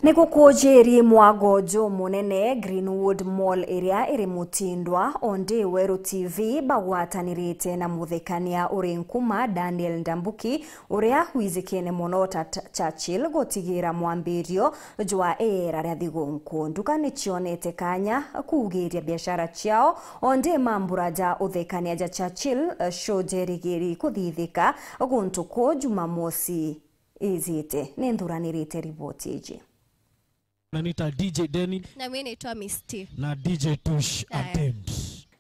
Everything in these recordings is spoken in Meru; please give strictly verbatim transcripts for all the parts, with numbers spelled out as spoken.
Ni gukujirie mwago jumunene Greenwood Mall iria iri Mutindwa, ondi Weru T V bagwatanirite na muthekania uri nkuma Daniel Ndambuki, uria wijikene mono ta Ch-, Churchill gutigira mwambirio jwa iera ria thigunku. Nduka ni cionete kanya kugiria biashara ciao, ondi mambura ja uthekania ja Churchill, eh, show jerigiri kuthithika guntu ku Jumamosi ijite. Ni nthuranirite riboti iji. Na nita D J Denny. Na mimi naitwa Misty. Na D J Tush Aya. Attend.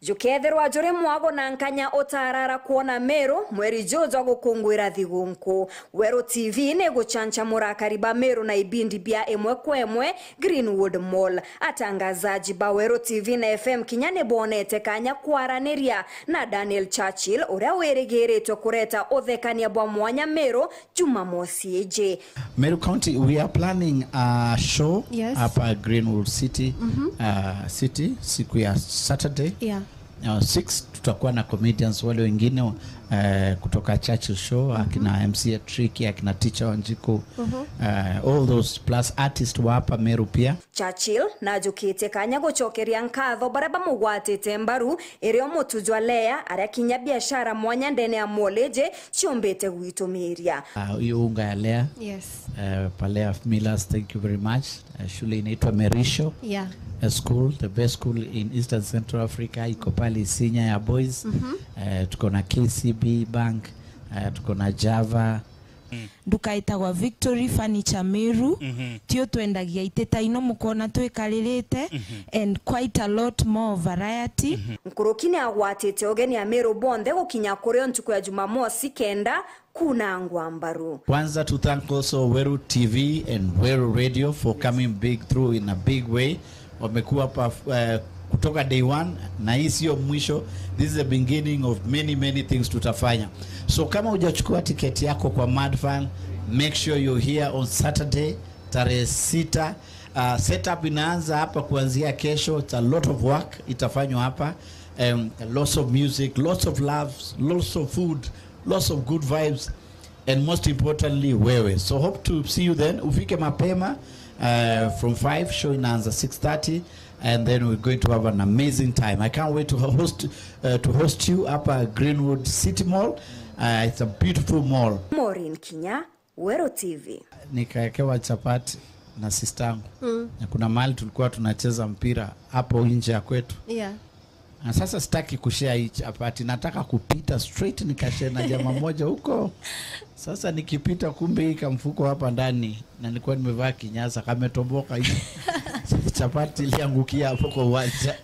Jukethirwa juri mwago na nkanya utarara kwona Meru, mweri juju jwa gukunguira thigunku. Weru T V ni guchanchamura akari ba Meru na ibindi bia imwe kwa imwe Greenwood Mall. Atangazaji ba Weru T V na F M kinya ni bonete kanya kwaraniria na Daniel Churchill, uria wirigiritwe kureta uthekania bwa mwanya Meru Jumamosi iji. Meru County, we are planning a show Yes. hapa Greenwood City, Mhm. uh, City, siku ya Saturday. Yeah. Uh, six, tutakuwa na comedians wale wengine, uh, kutoka Churchill Show, Mhm. akina M C A Tricky, akina Teacher Wanjiku, Mhm. uh, all those, plus artists wa hapa Meru pia. Churchill najukitie kanya gucokeria nkatho baria bamugwatite mbaru, irio mutu jwa Lea, aria kinya biashara mwanya ndene ya mall iji ciumbite gwitumiria. Ah, hiyo unga ya Lea. Yes. Eh, pa Lea Millers, thank you very much. Eh, shule inaitwa Merisho Yeah. eh, School, the best school in Eastern Central Africa, iko pale Isinya ya Boys. Mhm. Eh, tuko na K C B Bank, eh, tuko na Java. Nduka itagwa Victory Furniture Meru. Mhm. Tio twendagia itita ino mukona twikaririte Mhm. and quite a lot more variety. Mhm. Nkuruki ni agwatite ugeni Ameru bonthe gukinya kurio ntuku ya Jumamosi kenda kunangwa mbaru. Kwanza to thank also Weru T V and Weru Radio for coming big through in a big way. Wamekuwa hapa, eh, kutoka day one, na hii sio mwisho. This is the beginning of many, many things tutafanya. So kama hujachukua tiketi yako kwa Madfan, make sure you're here on Saturday, tarehe sita. Uh, setup inaanza hapa kuanzia kesho. It's a lot of work itafanywa hapa. Um, lots of music, lots of laughs, lots of food, lots of good vibes. And most importantly, wewe. So hope to see you then. Ufike mapema, uh, from five, show inaanza six thirty, and then we're going to have an amazing time. I can't wait to host, uh, to host you hapa Greenwood City Mall. Uh, it's a beautiful mall. Maureen Kinya, Weru T V. Nikaekewa chapati na sistangu. Mm. Na kuna mahali tulikuwa tunacheza mpira hapo nje ya kwetu. Yeah. Na sasa sitaki kushare hii chapati, nataka kupita straight nikashare na jamaa moja huko. Sasa nikipita, kumbe hii kamfuko hapa ndani, na nilikuwa nimevaa kinyasa, kametoboka hivi. Chapati iliangukia hapo kwa uwanja.